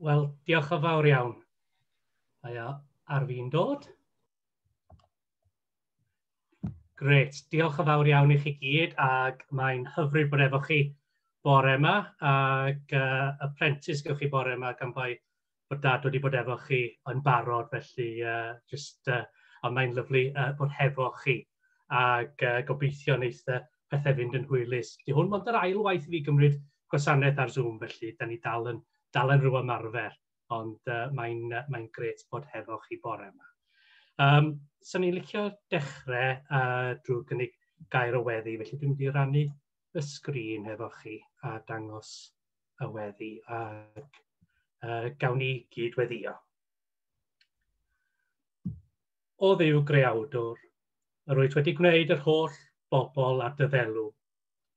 Wel, diolch yn fawr iawn. Mae o ar fin dod. Grêt, diolch yn fawr iawn i chi gyd, ac mae'n hyfryd bod efo chi bore yma, ac apprentice gewch chi bore yma gan bai bod dad wedi bod efo chi yn barod, felly just, a mae'n lyfli bod hefo chi, ac gobeithio wneith pethau fynd yn hwylus. Di hwn mond yr ail waith i fi gymryd gwasanaeth ar Zoom, felly da ni dal yn rhyw ymarfer, ond mae'n grêt bod hefo chi bore yma. So ni'n licio dechrau drwy gynnig gair o weddi, felly dwi'n mynd i rannu y sgrin hefo chi a dangos y weddi, ac gawn ni gyd weddio. O Dduw greawdwr, yr wyt wedi gwneud yr holl bobl ar dy ddelw,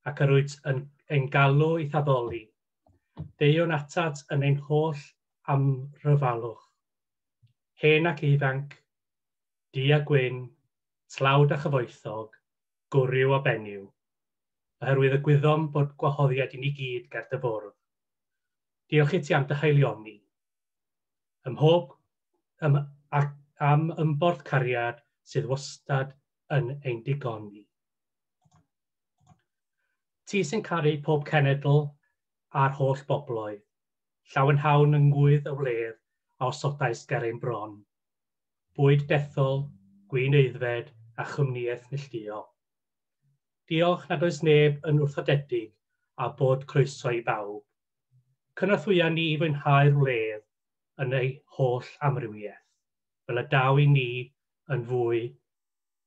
ac yr wyt yn ein galw i'th addoli. Deuwn atat yn ein holl amryfalwch. Hen ac ifanc, du a gwyn, tlawd a chyfoethog, gwryw a benyw, oherwydd y gwyddom bod gwahoddiad i ni gyd ger dy fwrdd. Diolch i ti am dy haelioni. Am ymborth cariad sydd wastad yn ein digoni. Ti sy'n caru pob cenedl a'r holl bobloedd, llawenhawn yng ngwydd y wledd a osodais ger ein bron. Bwyd dethol, gwin aeddfed a chwmnïaeth neilltuol. Diolch nad oes neb yn wrthodedig a bod croeso i bawb. Cynorthwya ni i fwynhau'r wledd yn ei holl amrywiaeth, fel y daw i ni yn fwy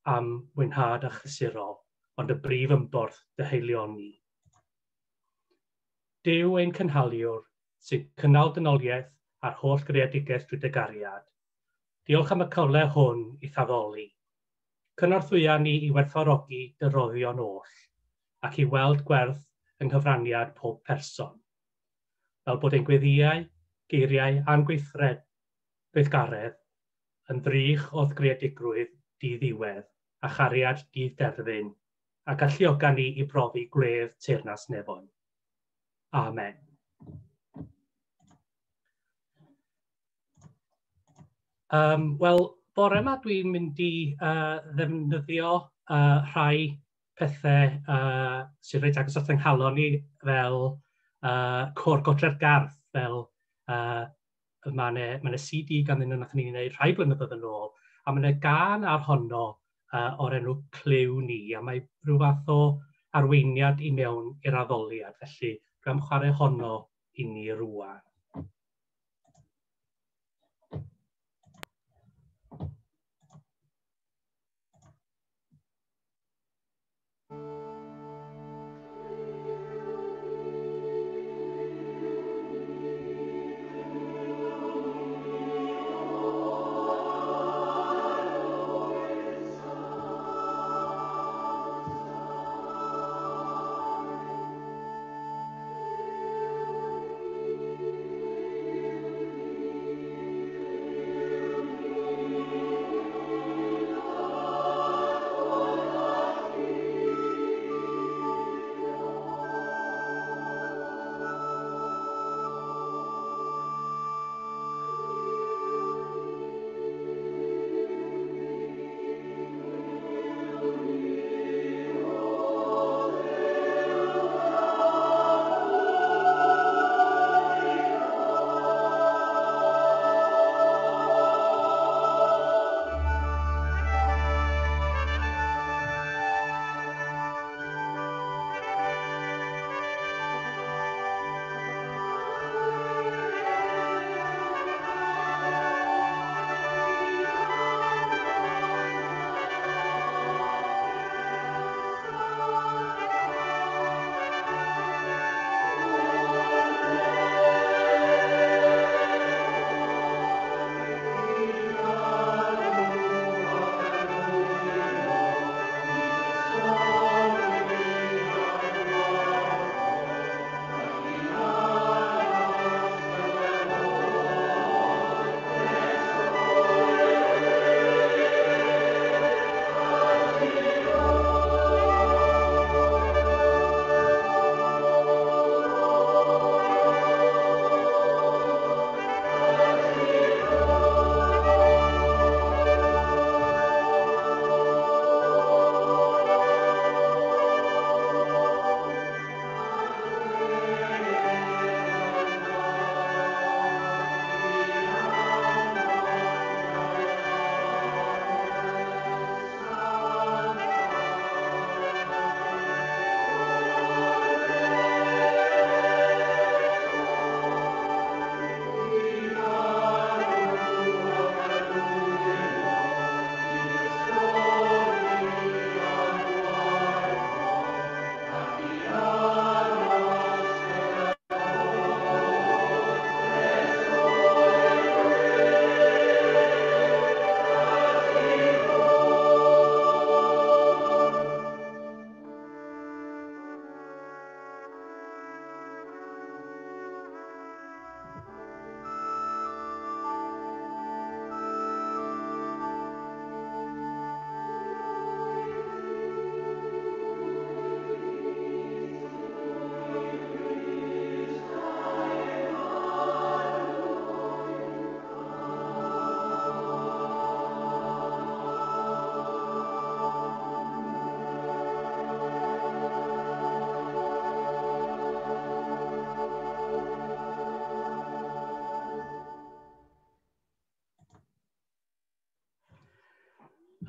am fwynhad achlysurol, ond y brif ymborth dy haelioni. Duw ein cynhaliwr, sy'n cynnal dynoliaeth a'r holl greadigaeth drwy dy gariad. Diolch am y cyfle hwn i'th addoli. Cynorthwya ni i werthfawrogi dy roddion oll, ac i weld gwerth yng nghyfraniad pob person. Fel bod ein gweddïau, geiriau a'n gweithgaredd yn ddrych o'th greadigrwydd diddiwedd a chariad didderfyn, a galluoga ni i brofi gwledd teyrnas nefoedd. Amen. Wel, bore yma dwi'n mynd i ddefnyddio rhai pethau sydd reit agos at yng nghalon i, fel Côr Godre'r Garth, fel mae 'na CD ganddyn nhw nathon ni wneud rhai blynyddoedd yn ôl, a mae 'na gân ar honno o'r enw Clyw Ni, a mae rhyw fath o arweiniad i mewn i'r addoliad, felly dwi am chwarae honno i ni rŵan.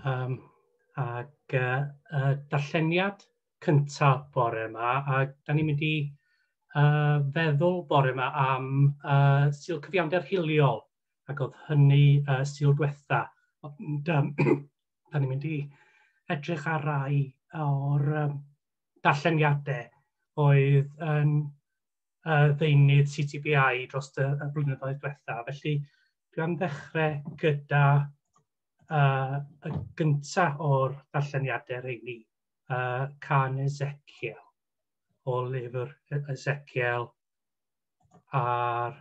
Ac darlleniad cyntaf bore yma, a da ni'n mynd i feddwl bore yma am Sul Cyfiawnder Hiliol, ac oedd hynny Sul diwetha. Ond da ni'n mynd i edrych ar rai o'r darlleniadau oedd yn ddeunydd CTBI dros y blynyddoedd diwetha. Felly dwi am ddechrau gyda y gyntaf o'r darlleniadau rheini, Cân Ezekiel, o lyfr Ezekiel a'r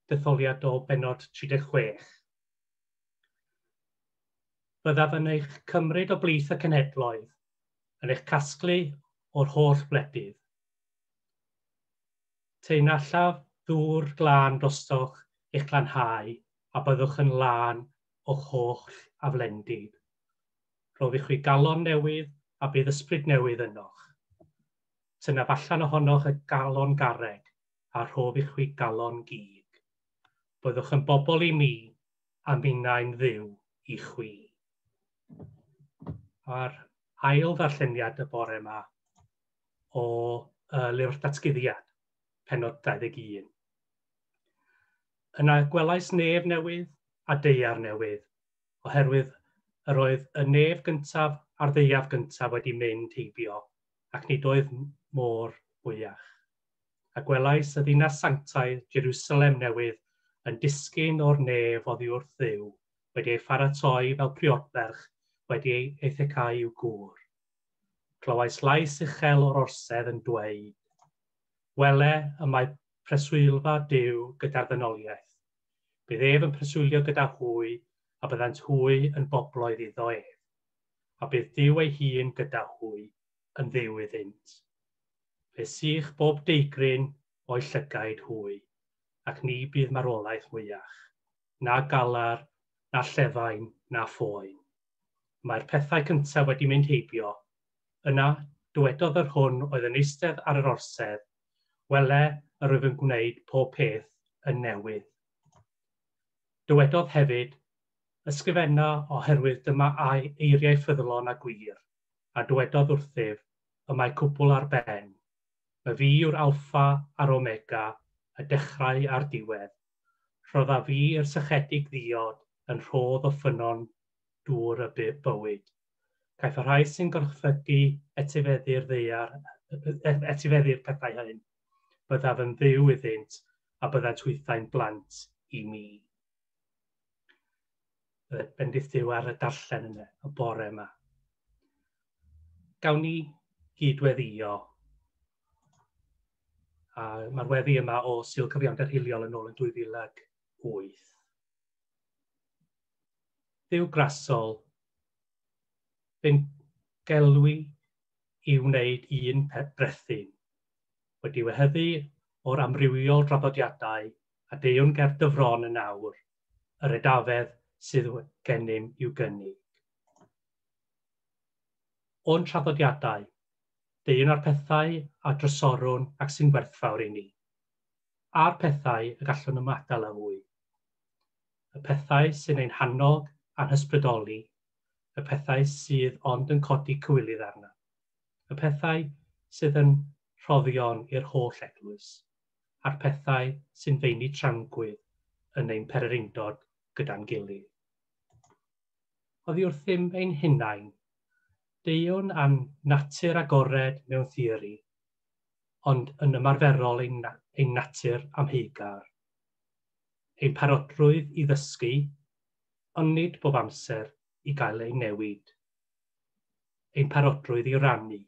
detholiad o bennod 36. Byddaf yn eich cymryd o blith y cenhedloedd, yn eich casglu o'r holl wledydd. Taenallaf ddŵr glân drostoch eich glanhau a byddwch yn lân o'ch holl aflendid. Rhof i chwi galon newydd a bydd ysbryd newydd ynoch. Tynnaf allan ohonoch y galon garreg a rhof i chwi galon gig. Byddwch yn bobl i mi a minnau'n Dduw i chwi. A'r ail ddarlleniad y bore yma o Lyfr Datguddiad, pennod 21. Yna gwelais nef newydd a daear newydd, oherwydd yr oedd y nef gyntaf a'r ddaear gyntaf wedi mynd heibio, ac nid oedd môr mwyach. A gwelais y ddinas sanctaidd Jerusalem newydd yn disgyn o'r nef oddi wrth Dduw, wedi ei pharatoi fel priodferch wedi ei thecau i'w gŵr. Clywais lais uchel o'r orsedd yn dweud, Wele, y mae preswylfa Duw gyda'r ddynoliaeth. Bydd ef yn preswylio gyda hwy, a byddant hwy yn bobloedd iddo ef. A bydd Duw ei hun gyda hwy yn Dduw iddynt. Fe sych bob deigryn o'i llygaid hwy, ac ni bydd marwolaeth mwyach, na galar, na llefain, na phoen. Mae'r pethau cyntaf wedi mynd heibio. Yna, dywedodd yr hwn oedd yn eistedd ar yr orsedd, Wele, yr wyf yn gwneud pob peth yn newydd. Dywedodd hefyd, Ysgrifenna oherwydd dyma eiriau ffyddlon a gwir, a dywedodd wrthyf, y mae cwbl ar ben. Y fi yw'r alffa a'r omega, y dechrau a'r diwedd. Rhodda fi i'r sychedig ddiod yn rhodd o ffynnon dŵr y bywyd. Caiff y rhai sy'n gorchfygu etifeddu'r ddaear, etifeddu'r pethau hyn. Byddaf yn Dduw iddynt a byddant hwythau'n blant i mi. Bendith Duw ar y darllen yna, y bore yma. Gawn ni gydweddïo. A mae'r weddi yma o Sul Cyfiawnder Hiliol yn ôl yn 2008. Dduw grasol, fe'n gelwi i wneud un brethyn, wedi wehyddu o'r amrywiol draddodiadau a deuwn ger dy fron yn awr, yr edafedd sydd gennym i'w gynnig. O'n traddodiadau, deuwn â'r pethau a drysorwn ac sy'n werthfawr i ni, a'r pethau y gallwn ymadael â hwy. Y pethau sy'n ein hannog a'n hysbrydoli, y pethau sydd ond yn codi cywilydd arna, y pethau sydd yn rhoddion i'r holl eglwys, a'r pethau sy'n feini tramgwydd yn ein pererindod gyda'n gilydd. Oddi wrthym ein hunain, deuwn â'n natur agored mewn theori, ond yn ymarferol ein natur amheugar. Ein parodrwydd i ddysgu, ond nid bob amser i gael ei newid. Ein parodrwydd i rannu,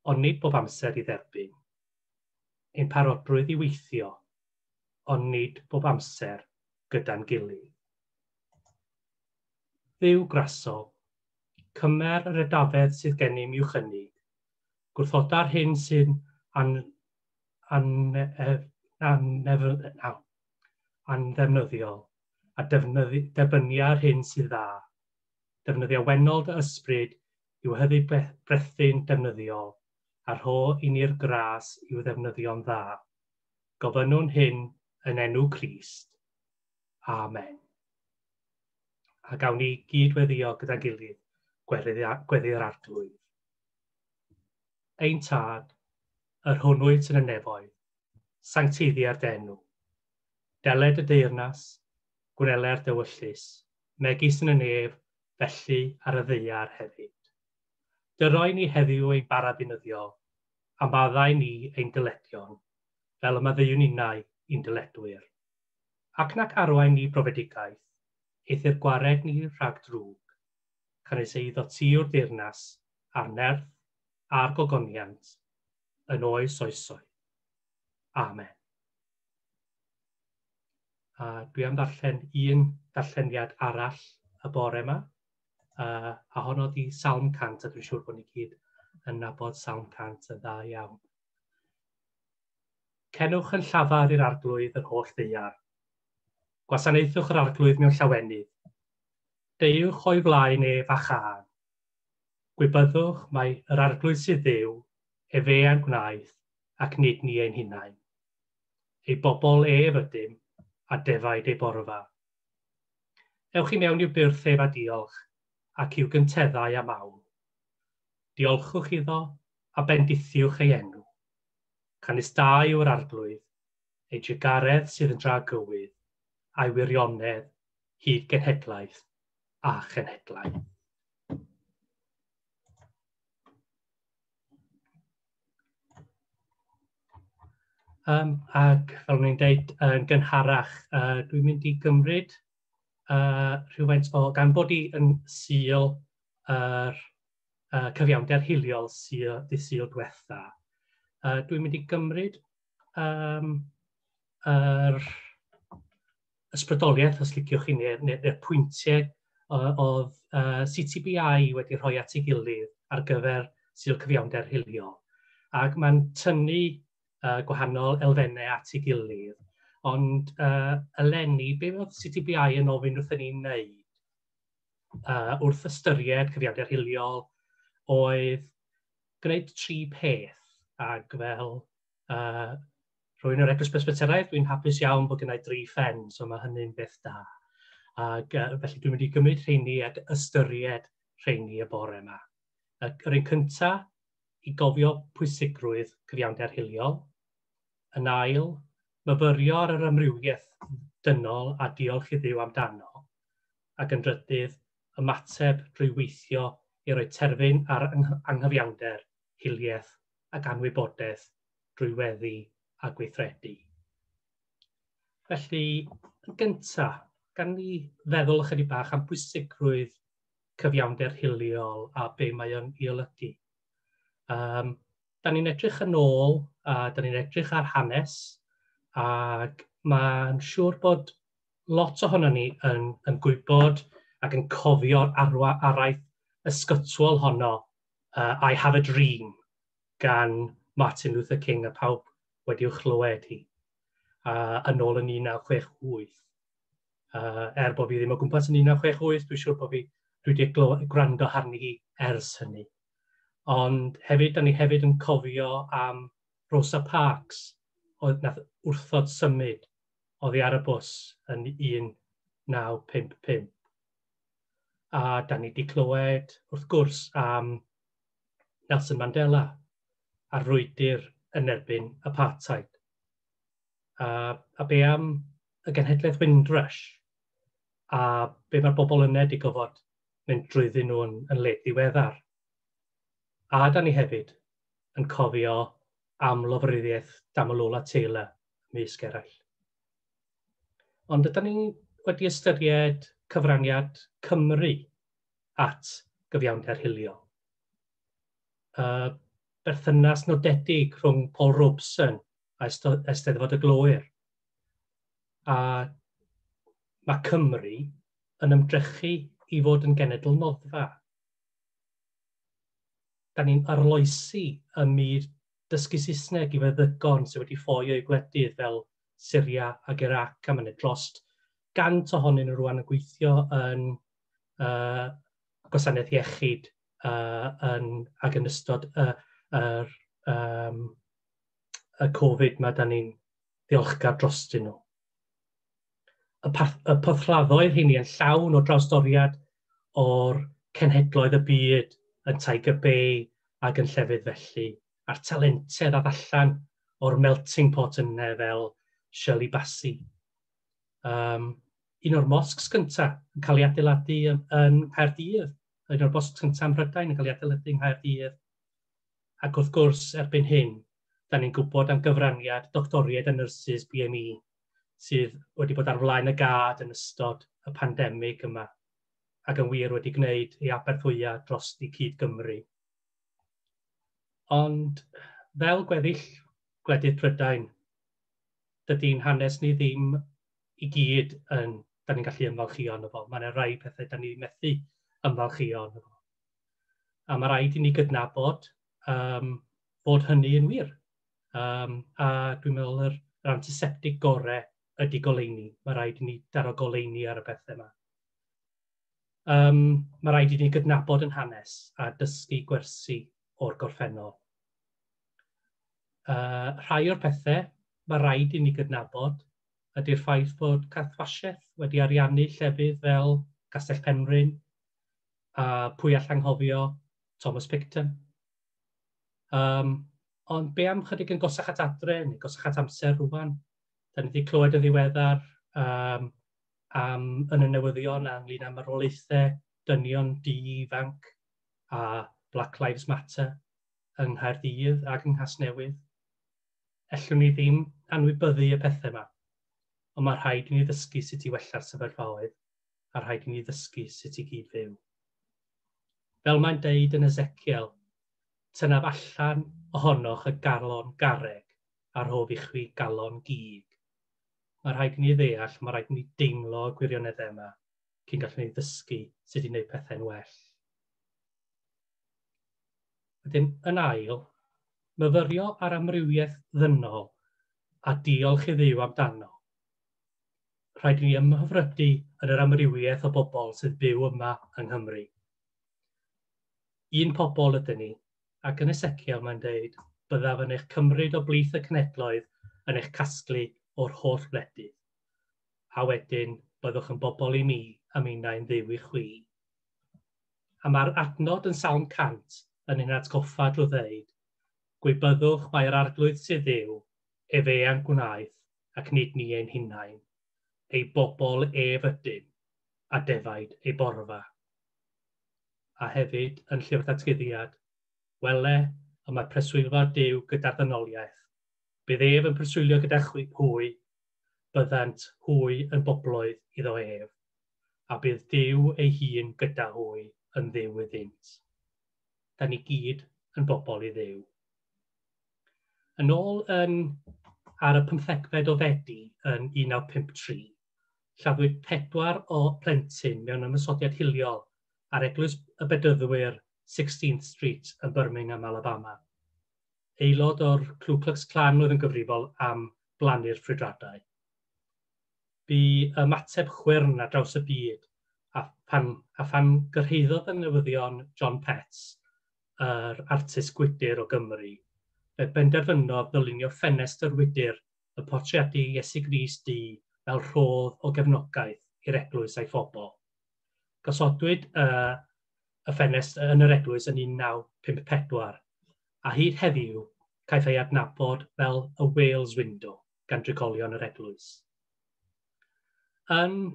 ond nid bob amser i dderbyn. Ein parodrwydd i weithio, ond nid bob amser gyda'n gilydd. Dduw grasol, cymer yr edafedd sydd gennym i'w chynnig, gwrthoda'r hyn sy'n anddefnyddiol, a derbynia'r hyn sydd dda. Defnyddia wennol dy ysbryd i wehyddu brethyn defnyddiol, a rho i ni'r gras i'w ddefnyddio'n dda. Gofynnwn hyn yn enw Crist. Amen. A gawn ni gydweddio gyda'n gilydd Gweddi'r Arglwydd. Ein Tad, yr hwn wyt yn y nefoedd, sancteiddier dy enw. Deled y deyrnas, gwneler dy ewyllys, megis yn y nef, felly ar y ddaear hefyd. Dyroi ni heddiw ein bara beunyddiol, a maddau ni ein dyledion, fel y maddeuwn ninnau i'n dyledwyr. Ac nac arwain ni i brofedigaeth, eithr gwared ni rhag drwg, canys eiddo ti yw'r deyrnas, a'r nerth, a'r gogoniant, yn oes oesoedd. Amen. A dwi am ddarllen un darlleniad arall y bore yma, a honno di Salm 100, a dwi'n siŵr bod ni gyd yn nabod Salm 100 yn dda iawn. Cenwch yn llafar i'r Arglwydd yr holl ddaear. Gwasanaethwch yr Arglwydd mewn llawenydd. Deuwch o'i flaen ef a chân. Gwybyddwch mai yr Arglwydd sydd Dduw, efe a'n gwnaeth, ac nid ni ein hunain. Ei bobl ef ydym, a defaid ei borfa. Ewch i mewn i'w byrth ef a diolch, ac i'w gynteddau a mawl. Diolchwch iddo, a bendithiwch ei enw. Canys da yw'r Arglwydd, ei drugaredd sydd yn dragywydd, a'i wirionedd hyd genhedlaeth a chenhedlaeth. Ac fel o'n i'n deud yn gynharach, dwi'n mynd i gymryd rhywfaint o, gan bod i yn Sul yr cyfiawnder hiliol Sul, dydd Sul diwetha, dwi'n mynd i gymryd yr ysbrydoliaeth, os liciwch chi, neu'r pwyntiau oedd CTBI wedi rhoi at ei gilydd ar gyfer Sul Cyfiawnder Hiliol. Ac mae'n tynnu gwahanol elfennau at ei gilydd. Ond eleni, be oedd CTBI yn ofyn wrthyn ni'n wneud wrth ystyried cyfiawnder hiliol oedd gwneud tri peth, ac fel rhywun o'r Eglwys Presbyteraidd, dwi'n hapus iawn bod gennai dri phen, so mae hynny'n beth da. Ac felly dwi'n mynd i gymryd rheini ac ystyried rheini y bore yma. Yr un cynta, i gofio pwysigrwydd cyfiawnder hiliol. Yn ail, myfyrio ar yr amrywiaeth dynol a diolch i Dduw amdano. Ac yn drydydd, ymateb drwy weithio i roi terfyn ar anghyfiawnder, hiliaeth ac anwybodaeth drwy weddi a gweithredu. Felly, yn gyntaf, gan ni feddwl ychydig bach am bwysigrwydd cyfiawnder hiliol a be mae o'n ei olygu. Da ni'n edrych yn ôl, a da ni'n edrych ar hanes, ac mae'n siŵr bod lot ohono ni yn gwybod ac yn cofio'r araith ysgytwol honno, I Have a Dream, gan Martin Luther King, a pawb wedi'w chlywed hi, yn ôl yn 1968. Er bod fi ddim o gwmpas yn 1968, dwi'n siŵr bod dwi wedi gwrando arni hi ers hynny. Ond hefyd, da ni hefyd yn cofio am Rosa Parks, oedd nath wrthod symud oddi ar y bws yn 1955. A da ni wedi clywed, wrth gwrs, am Nelson Mandela a'r frwydr yn erbyn apartheid. A be am y genhedlaeth Windrush, a be mae'r bobl yna wedi gofod mynd drwyddyn nhw yn led ddiweddar. A da ni hefyd yn cofio am lofruddiaeth Damilola Taylor ymysg eraill. Ond ydyn ni wedi ystyried cyfraniad Cymru at gyfiawnder hiliol. Berthynas nodedig rhwng Paul Robeson a Eisteddfod y Glowyr. A mae Cymru yn ymdrechu i fod yn genedl noddfa. Da ni'n arloesi ym myd dysgu Saesneg i feddygon sydd wedi ffoi o'u gwledydd fel Syria ac Iraq, a mae'n dros 100 ohonyn nhw rwan yn gweithio yn gwasanaeth iechyd ac yn ystod y Covid ma da ni'n ddiolchgar drostyn nhw. Y porthladdoedd hynny yn llawn o drawstoriad o'r cenhedloedd y byd yn Tiger Bay ac yn llefydd felly, a'r talentedd a allan o'r melting pot yna fel Shirley Bassey. Un o'r mosques gyntaf yn cael ei adeiladu yn Nghaerdydd. Un o'r mosques gyntaf ym Mhrydain yn cael ei adeiladu yng Nghaerdydd. Ac wrth gwrs, erbyn hyn, da ni'n gwybod am gyfraniad doctoriaid a nyrsys BME sydd wedi bod ar flaen y gad yn ystod y pandemig yma ac yn wir wedi gwneud ei aberth fwyaf dros i cyd Gymru. Ond fel gweddill gwledydd Prydain, dydy'n hanes ni ddim i gyd yn, da ni'n gallu ymfalchio yno fo. Mae yna rai pethau da ni methu ymfalchio yno fo. A mae rhaid i ni gydnabod fod hynny yn wir. A dwi'n meddwl yr antiseptig gorau ydy goleuni. Mae rhaid i ni daro goleuni ar y pethau yma. Mae rhaid i ni gydnabod yn hanes a dysgu gwersi o'r gorffennol. Rhai o'r pethau mae rhaid i ni gydnabod ydy'r ffaith bod caethwasiaeth wedi ariannu llefydd fel Castell Penrhyn a pwy all anghofio Thomas Picton. Ond be am chydig yn gosach at adre neu gosach at amser rwan? Da ni wedi clywed yn ddiweddar am yn y newyddion ynglyn â marwolaethau dynion du ifanc a Black Lives Matter yng Nghaerdydd ac yng Nghasnewydd. Ellwn ni ddim anwybyddu y pethau yma, ond mae rhaid i ni ddysgu sut i wella'r sefyllfaoedd a rhaid i ni ddysgu sut i gyd fyw. Fel mae'n deud yn Ezekiel, tynnaf allan ohonoch y galon garreg a rhof i chwi galon gig. Mae rhaid i ni ddeall, mae rhaid i ni deimlo y gwirioneddau yma cyn gallwn ni ddysgu sut i wneud pethau'n well. Wedyn, yn ail, myfyrio ar amrywiaeth ddynol a diolch i Dduw amdano. Rhaid i ni ymhyfrydu yn yr amrywiaeth o bobl sydd byw yma yng Nghymru. Un pobl ydyn ni, ac yn Ezekiel mae'n deud, byddaf yn eich cymryd o blith y cenhedloedd yn eich casglu o'r holl wledydd. A wedyn byddwch yn bobl i mi a minnau'n Dduw i chwi. A mae'r adnod yn Salm 100 yn ein atgoffa drwy ddeud, gwybyddwch mai'r Arglwydd sydd Dduw, efe a'n gwnaeth, ac nid ni ein hunain. Ei bobl ef ydym, a defaid ei borfa. A hefyd, yn Llyfr Datguddiad, wele, y mae preswylfa Duw gyda'r ddynoliaeth. Bydd ef yn preswylio gyda hwy, byddant hwy yn bobloedd iddo ef, a bydd Duw ei hun gyda hwy yn Dduw iddynt. Da ni gyd yn bobl i Dduw. Yn ôl yn ar y 15fed o Fedi yn 1953, lladdwyd 4 o plentyn mewn ymosodiad hiliol ar Eglwys y Bedyddwyr 16th Street yn Birmingham, Alabama. Aelod o'r Ku Klux Klan oedd yn gyfrifol am blannu'r ffrwydradau. Bu ymateb chwyrn ar draws y byd a phan gyrhaeddodd y newyddion John Petts, yr artist gwydr o Gymru, fe benderfynodd ddylunio ffenestr wydr y portreadu Iesu Grist du fel rhodd o gefnogaeth i'r eglwys a'i phobl. Gosodwyd y ffenest yn yr eglwys yn 1954, a hyd heddiw caiff ei adnabod fel y Wales Window gan drigolion yr eglwys. Yn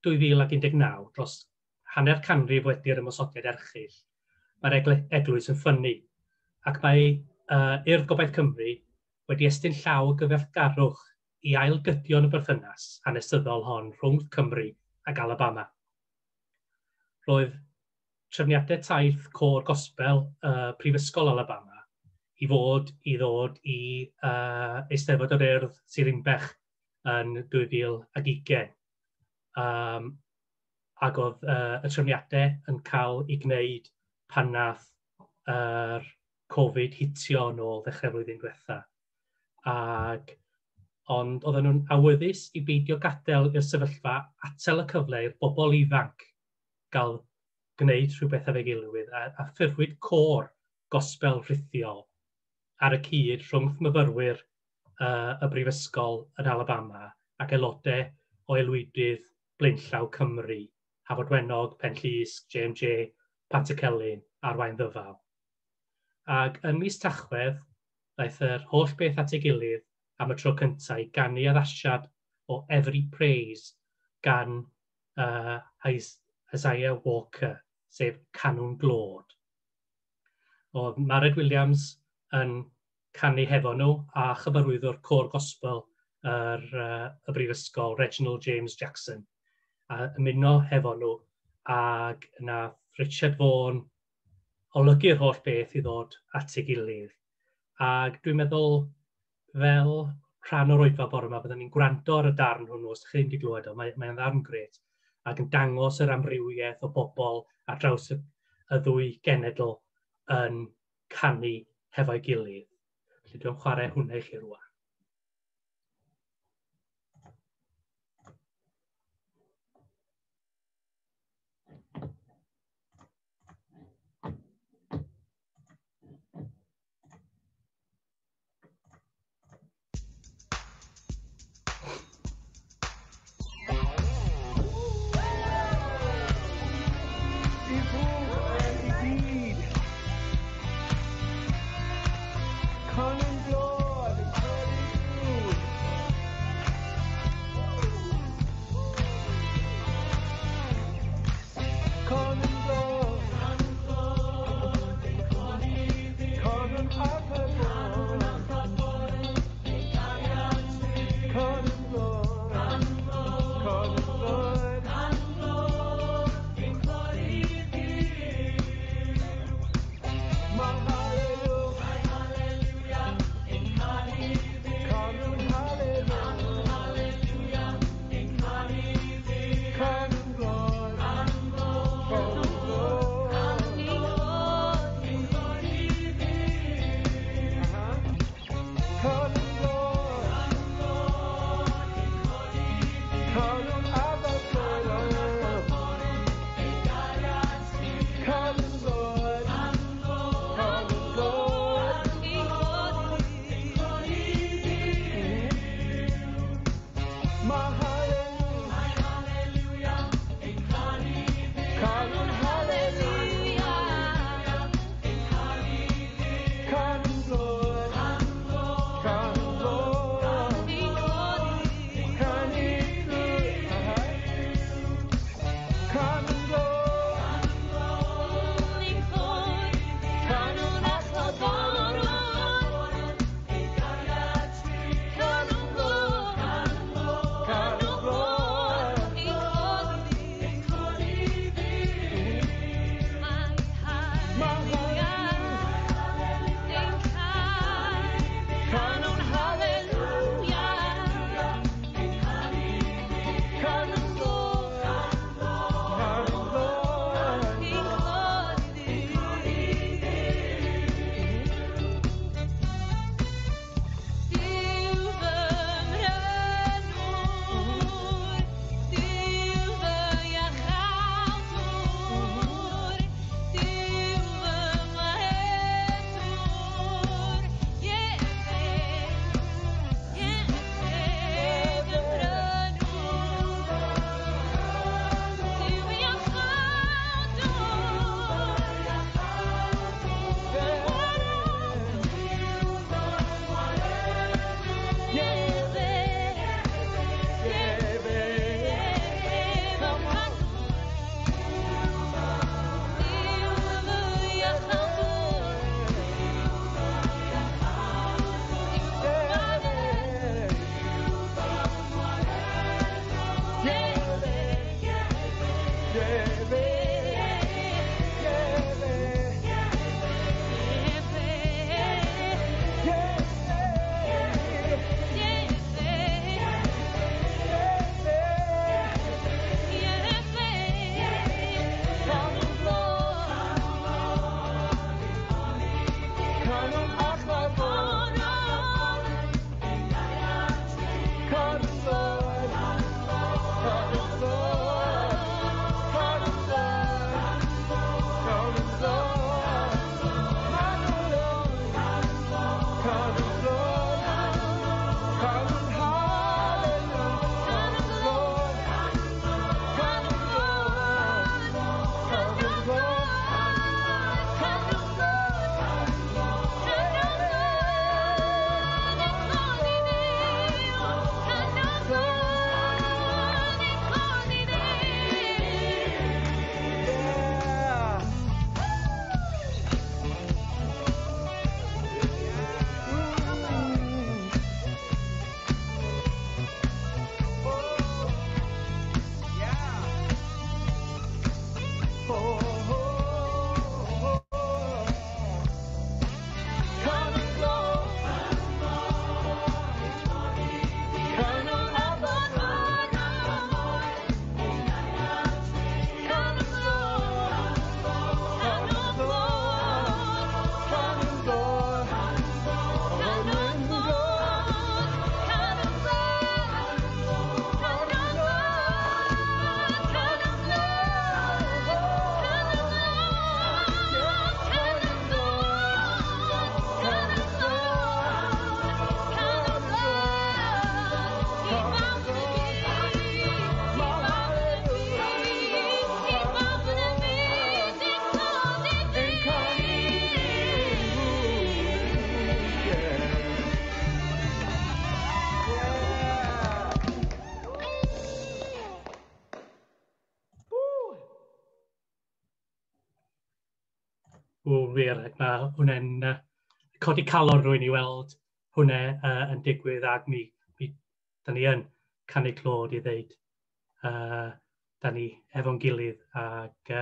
2019, dros hanner canrif wedi'r ymosodiad erchyll, mae'r eglwys yn ffynnu, ac mae Urdd Gobaith Cymru wedi estyn llaw o gyfeillgarwch i ailgydio yn y berthynas hanesyddol hon rhwng Cymru ac Alabama. Roedd trefniadau taith côr gospel Prifysgol Alabama i fod i ddod i Eisteddfod yr Urdd Sir Ddinbych yn 2020. Ac oedd y trefniadau yn cael ei gwneud pan nath yr Covid hitio nôl ddechrau flwyddyn diwetha. Ond oedden nhw'n awyddus i beidio gadael i'r sefyllfa atal y cyfle i'r bobl ifanc gael gwneud rhywbeth efo'i gilydd a ffurfwyd côr gospel rhithiol ar y cyd rhwng myfyrwyr y Brifysgol yn Alabama ac aelodau o aelwydydd blaenllaw Cymru Hafodwenog, Penllysg, JMJ, Pantycelyn a'r Waun Ddyfal. Ac yn mis Tachwedd, ddaeth yr holl beth at ei gilydd am y tro cyntaf i ganu addasiad o Every Praise gan Isaiah Walker, sef Canwn Glod. Oedd Mared Williams yn canu hefo nhw a chyfarwyddwr côr gospel y brifysgol, Reginald James Jackson, a ymuno hefo nhw, ac nath Richard Vaughan olygu'r holl beth i ddod at ei gilydd. Ac dwi'n meddwl, fel rhan o'r oedfa bore yma, byddwn ni'n gwrando ar y darn hwnnw, os ydych chi ddim wedi glywed o, mae'n ddarn grêt, ac yn dangos yr amrywiaeth o bobl ar draws y ddwy genedl yn canu hefo'i gilydd. Felly dwi'n chwarae hwnna i chi rwan. O, wir, ac mae hwnna'n codi calon rwy'n i weld hwnna yn digwydd ac mi, mi, da ni yn canu clod i ddeud da ni efo'n gilydd. Ac,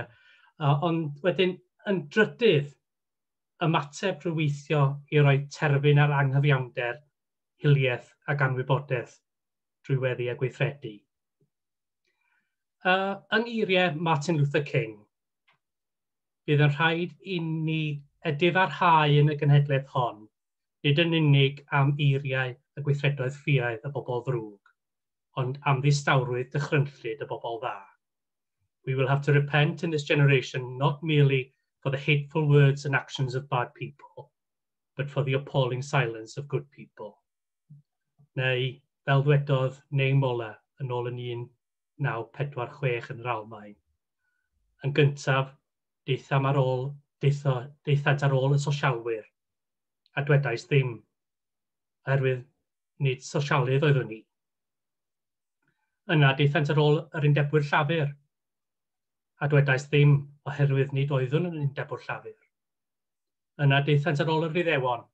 ond wedyn, yn drydydd, ymateb drwy weithio i roi terfyn ar anghyfiawnder, hiliaeth ac anwybodaeth drwy weddi a gweithredu. Yng ngeiriau Martin Luther King, bydd yn rhaid i ni edifarhau yn y genhedlaeth hon, nid yn unig am eiriau a gweithredoedd ffiaidd y bobl ddrwg, ond am ddistawrwydd dychrynllyd y bobl dda. We will have to repent in this generation not merely for the hateful words and actions of bad people, but for the appalling silence of good people. Neu, fel ddwedodd Neil Moller yn ôl yn 1946 yn yr Almaen, yn gyntaf, deitham ar ôl, deitho, deithant ar ôl y sosialwyr, a dwedais ddim, oherwydd nid sosialydd oeddwn i. Yna deithant ar ôl yr undebwyr llafur, a dwedais ddim oherwydd nid oeddwn yn undebwr llafur. Yna deithant ar ôl yr iddewon,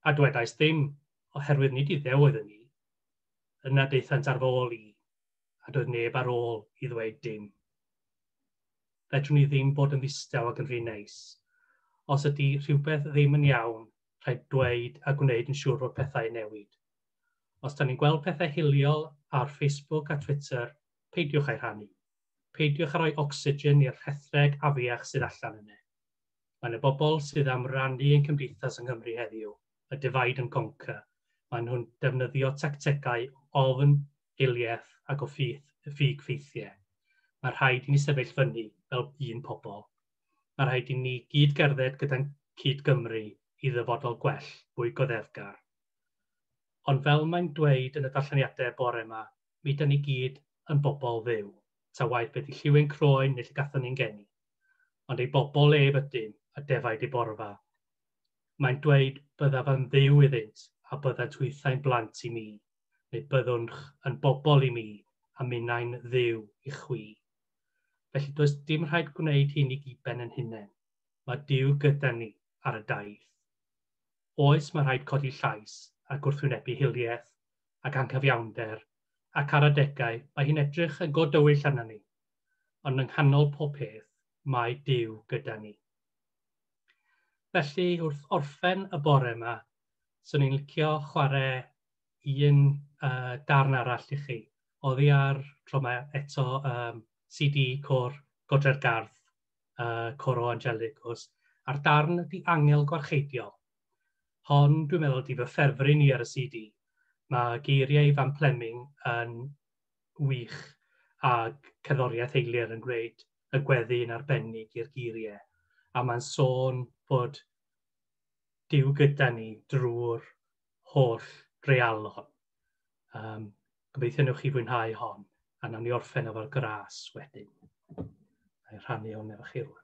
a dwedais ddim oherwydd nid iddew oeddwn i. Yna deithant ar fy ôl i, a doedd neb ar ôl i ddweud dim. Fedrwn ni ddim bod yn ddistaw ac yn rhy neis. Os ydy rhywbeth ddim yn iawn, rhaid dweud a gwneud yn siŵr fod pethau yn newid. Os da ni'n gweld pethau hiliol ar Facebook a Twitter, peidiwch â'i rhannu. Peidiwch â rhoi ocsigen i'r rhethreg afiach sydd allan yna. Mae yna bobl sydd am rannu ein cymdeithas yng Nghymru heddiw, y divide and conquer. Maen nhw'n defnyddio tactegau ofn, hiliaeth ac o ffug ffeithiau. Mae rhaid i ni sefyll fyny fel un pobl. Mae rhaid i ni gyd gerdded gyda'n cyd Gymru i ddyfodol gwell, fwy goddefgar. Ond fel mae'n dweud yn y darlleniadau bore yma, mi da ni gyd yn bobl fyw, ta waeth beth i lliw ein croen neu lle gathon ni'n geni. Ond ei bobl ef ydym a defaid ei borfa. Mae'n dweud byddaf yn ddiw iddynt a byddant hwythau'n blant i mi, neu byddwn yn bobl i mi a minnau'n ddiw i chwi. Felly does dim rhaid gwneud hyn i gyd ben yn hunain. Mae Duw gyda ni ar y daith. Oes, mae rhaid codi llais a gwrthwynebu hiliaeth ac anghyfiawnder, ac ar adegau mae hi'n edrych yn go dywyll arna ni. Ond yng nghanol pob peth, mae Duw gyda ni. Felly, wrth orffen y bore yma, swn i'n licio chwarae un darn arall i chi. Oddi ar tro yma eto CD Côr Godre'r Garth, Coro Angelicus, a'r darn ydy Angel Gwarcheidiol. Hon, dwi'n meddwl, ydy fy ffefryn i ar y CD. Mae geiriau Ifan Pleming yn wych ac cerddoriaeth Eilir yn gwneud y gweddi yn arbennig i'r geiriau. A mae'n sôn bod Duw gyda ni drwy'r holl dreialon. Gobeithio newch chi fwynhau hon, a nawn ni orffen efo'r gras wedyn. Na i rhannu hwn efo chi rwan.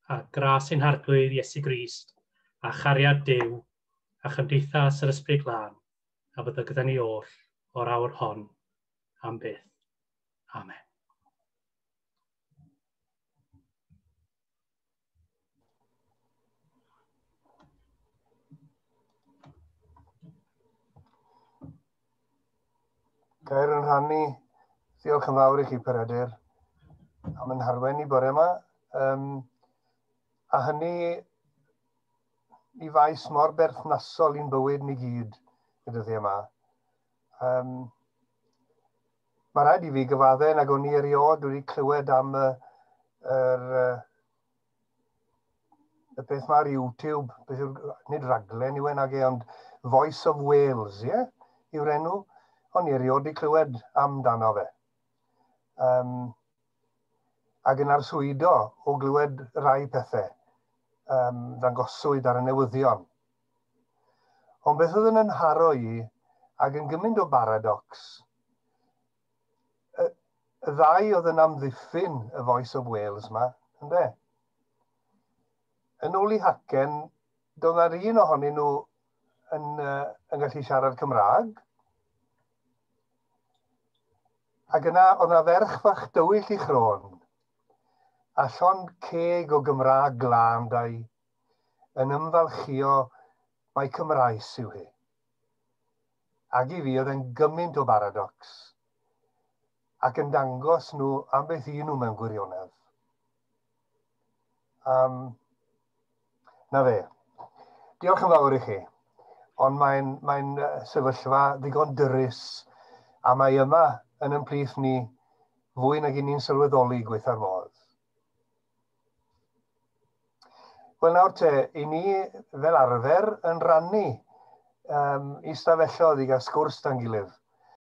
A gras ein Harglwydd Iesu Grist, a chariad Duw, a chymdeithas yr Ysbryd Glân, a fydda gyda ni oll o'r awr hon am byth. Amen. Gair yn rhannu. Diolch yn fawr i chi, Peredur, am yn harwen i bore yma. A hynny i faes mor berthnasol i'n bywyd ni gyd y dyddiau yma. Mae rhaid i fi gyfadde nag o'n i erioed wedi clywed am y beth mae'r YouTube, beth yw'r, nid raglen yw e nag e, ond Voice of Wales, ie, yw'r enw. O'n i erioed wedi clywed amdano fe. Ac yn arswydo o glywed rai pethau ddangoswyd ar y newyddion. Ond beth oedd yn ynharo i, ac yn gymaint o baradox, y ddau oedd yn amddiffyn y Voice of Wales yma, ynde? Yn ôl i hacen, doedd na'r un ohonyn nhw yn gallu siarad Cymraeg. Ac yna, oedd na ferch fach dywyll i chrôn, a llond ceg o Gymraeg glân dau, yn ymfalchio mai Cymraes yw hi. Ac i fi oedd yn gymaint o baradox, ac yn dangos nhw am beth i nhw mewn gwirionedd. Na fe. Diolch yn fawr i chi. Ond mae'n sefyllfa ddigon dyrys, a mae yma yn ymplith ni fwy nag i ni'n sylweddoli gweitha'r modd. Wel nawr te, i ni fel arfer yn rannu i stafelloedd i gael sgwrs dan gilydd.